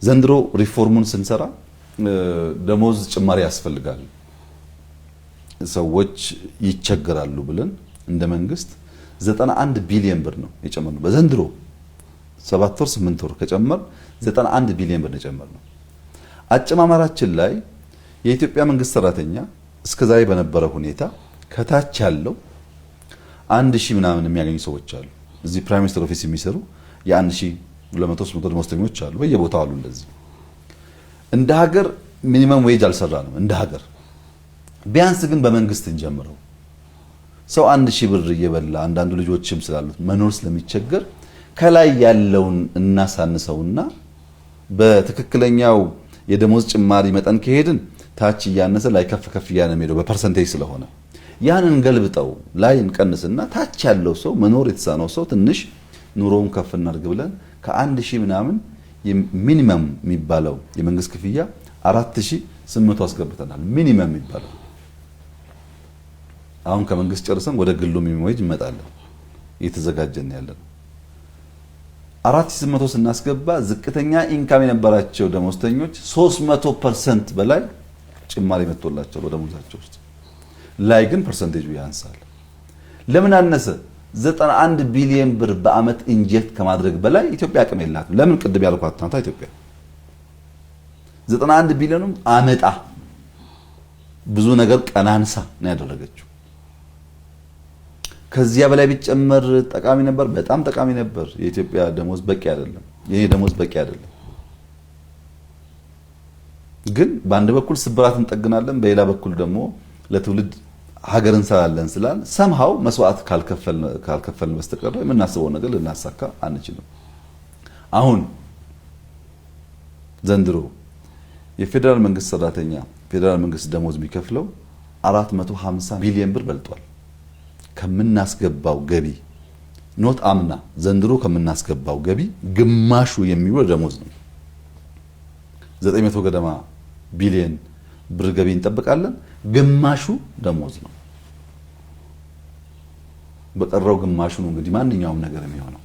ዘንድሮ ሪፎርሙን ስንሰራ ደሞዝ ጭማሪ ያስፈልጋል፣ ሰዎች ይቸገራሉ ብለን እንደ መንግስት 91 ቢሊዮን ብር ነው የጨመርነው። በዘንድሮ 7 ወር 8 ወር ከጨመር 91 ቢሊዮን ብር ነው የጨመርነው። አጨማመራችን ላይ የኢትዮጵያ መንግስት ሰራተኛ እስከዛሬ በነበረ ሁኔታ ከታች ያለው 1,000 ምናምን የሚያገኙ ሰዎች አሉ። እዚህ Prime Minister Office የሚሰሩ የ1,200 300 ደሞዝተኞች አሉ፣ በየቦታው አሉ። እንደዚህ እንደ ሀገር minimum wage አልሰራንም እንደ ሀገር። ቢያንስ ግን በመንግስት እንጀምረው። ሰው 1,000 ብር እየበላ፣ አንዳንዱ ልጆችም ስላሉት መኖር ስለሚቸገር፣ ከላይ ያለውን እናሳንሰውና በትክክለኛው የደሞዝ ጭማሪ መጠን ከሄድን ታች እያነሰ ላይ ከፍ ከፍ እያለ የሚሄደው በ percentage ስለሆነ ያን እንገልብጠው፣ ላይ እንቀንስና ታች ያለው ሰው፣ መኖር የተሳነው ሰው ትንሽ ኑሮውን ከፍ እናድርግ ብለን ከ1,000 ምናምን minimum የሚባለው የመንግስት ክፍያ 4,800 አስገብተናል። Minimum የሚባለው አሁን ከመንግስት ጨርሰን ወደ ግሉ minimum wage እንመጣለን። እየተዘጋጀን ያለ ነው። 4,800 ስናስገባ ዝቅተኛ income የነበራቸው ደሞዝተኞች 300% በላይ ጭማሪ መጥቶላቸው በደሞዛቸው ውስጥ ላይ ግን percentage ኡ ያንሳል። ለምን አነሰ? 91 ቢሊዮን ብር በአመት inject ከማድረግ በላይ ኢትዮጵያ አቅም የላትም። ለምን? ቅድም ያልኳት ናታ ኢትዮጵያ 91 ቢሊዮንም አመጣ ብዙ ነገር ቀናንሳ ነው ያደረገችው። ከዚያ በላይ ቢጨመር ጠቃሚ ነበር፣ በጣም ጠቃሚ ነበር። የኢትዮጵያ ደሞዝ በቂ አይደለም። የኔ ደሞዝ በቂ አይደለም። ግን በአንድ በኩል ስብራት እንጠግናለን፣ በሌላ በኩል ደግሞ ለትውልድ ሀገር እንሰራለን ስላል somehow መስዋዕት ካልከፈልን በስተቀር የምናስበው ነገር ልናሳካ አንችልም። አሁን ዘንድሮ የፌዴራል መንግስት ሰራተኛ ፌዴራል መንግስት ደሞዝ የሚከፍለው 450 ቢሊዮን ብር በልጧል። ከምናስገባው ገቢ፣ not አምና፣ ዘንድሮ ከምናስገባው ገቢ ግማሹ የሚውለው ደሞዝ ነው። 900 ገደማ ቢሊዮን ብር ገቢ እንጠብቃለን። ግማሹ ደሞዝ ነው። በቀረው ግማሹ ነው እንግዲህ ማንኛውም ነገር የሚሆነው።